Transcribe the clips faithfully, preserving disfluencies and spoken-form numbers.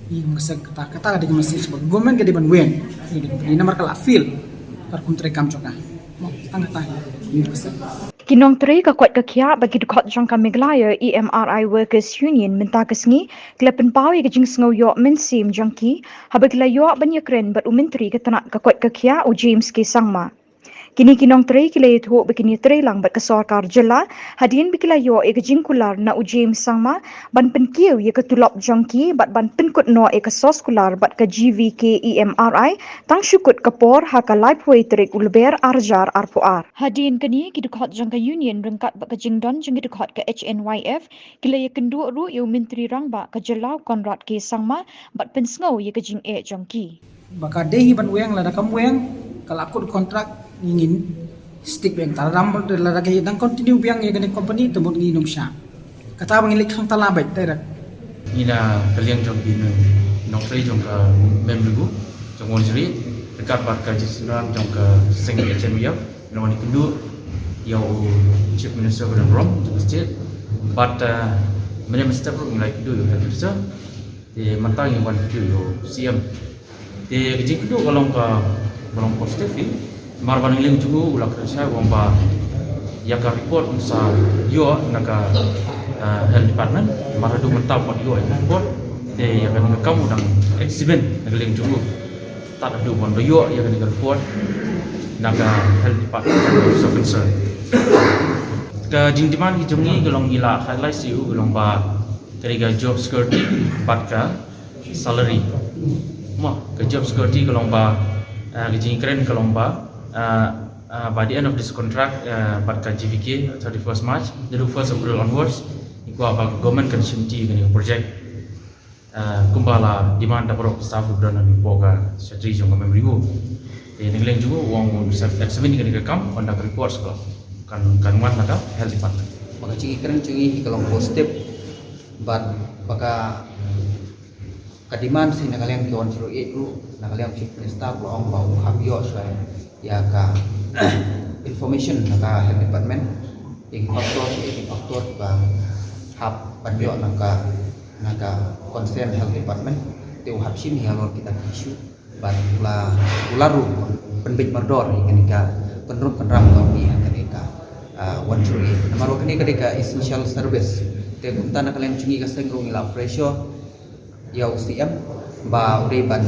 Ïa ka seng kata, kata ka dei ka message ba government ka dei ban weng ïa ka company namar ka la fail ka rukom treikam jong ka. Mo, tang kata ïa ka seng. Ki nongtrei ka koit ka khiah bad ki dkhot jong ka Meghalaya E M R I Workers Union mynta ka sngi ki la pynpaw ïa ka jingsngew ïoh mynsiem jong ki haba ki la ïoh ban ïakren bad u Myntri ka tnat ka koit ka khiah u James K Sangma. Kine ki nongtrei ki la ïathuh ba kin ïatrei lang bad ka sorkar jylla hadien ba ki la ïoh ïa ka jingkular na u James Sangma ban pynkiew ïa ka tulop jong ki bad ban pynkut noh ïa ka sos kular bad ka G V K E M R I tang shu kut ka por ha ka laiphew tarik u Lber ar hajar arphew ar. Hadien kane ki dkhot jong ka union ryngkat bad ka jingdon jong ki dkhot ka H N Y F ki la ïakynduh ruh ïa u Myntri Rangbah ka jylla u Conrad K Sangma bad pynsngew ïa ka jingeh jong ki. Ba ka dei hi ban weng, lada kam weng ka la kut kontrak, ngin stick biang. Tang lada ka dang continue biang ïa kane ka company te mut ngin ym shah. Kata ba ngin leit khang tala beit direct. Ngi na ka liang jong ki nongtrei jong ka Memribu jong Wan Jri, ryngkat bad ka jingsynran jong ka seng H N Y F, ngi la wan ïakynduh ïa u Chief Minister ba don burom jong ka state bad, eh, mynne mynstep ruh ngi la ïakynduh ïa u Health Minister. Te mynta ngi wan ïakynduh ïa u C M. Te ka jingkynduh ka long ka, ka long positive hi. Namar ba na ka liang jong u, u la kren shai u ong ba ïa ka report un sa ïoh na ka, eh, health department. Namar haduh mynta ym pat ïoh ïa ka report. Te ïa kane ka kam u dang examine na ka liang jong u. Tad haduh ban da ïoh ïa kane ka report na ka health department of concern. Ka jingdemand ki jong ngi ka long, ngi la highlight sha u ka long ba ka dei ka job security bad ka salary. Mo, ka job security ka long ba, ah, ka jingkren ka long ba, ah, ah, by the end of this contract, ah, bad ka G V K, thirty-first March, the first April onwards, ngi kwah ba government kan shim ti kane ka project. Ah, kumba la demand da baroh ki staff ruh ba don hapoh ka secretary jong ka Memribu. Te na ka liang jong u u ong un sa examine kane ka kam, ynda ka report sa kan, kan wan na ka health department. Ba ka jingkren jong ngi hi ka long positive bad ba ka, ka demand shi na ka liang ki Wan Jri ruh, na ka liang Chief Minister u la ong ba u hap ïoh shwa ïa ka information na ka health department. Ïa ki factor, ïa ki factor ba hap ban ïoh na ka, na ka concern health department. Te u hap shim hi halor kita ki issue. Bad u la, u la ruh pynbeit mardor ïa kane ka pynrung pynram ka ïa kane ka, ah, Wan Jri. Namar ba kane ka dei ka essential service. Te kumta na ka liang jong ngi ka seng ruh ngi la pressure ïa u C M ba u dei ban,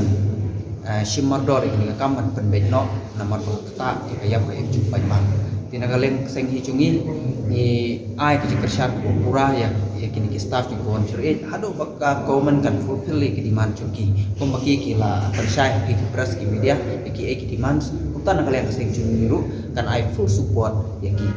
eh, shim mardor ïa kane ka kam ban pynbeit noh, namar ba kata ïa ka ïap ka im jong u paidbah. Te na ka liang seng hi jong ngi, ngi ai ka jingkyrshan kaba pura ïa, ïa kine ki staff jong ka Wan Jri haduh ba ka government kan fulfill ïa ki demand jong ki. Kumba ki, ki la pynshai ha ki press, ki media ïa ki, ïa ki demands. Kumta na ka liang ka seng jong ngi ruh kan ai full support ïa ki.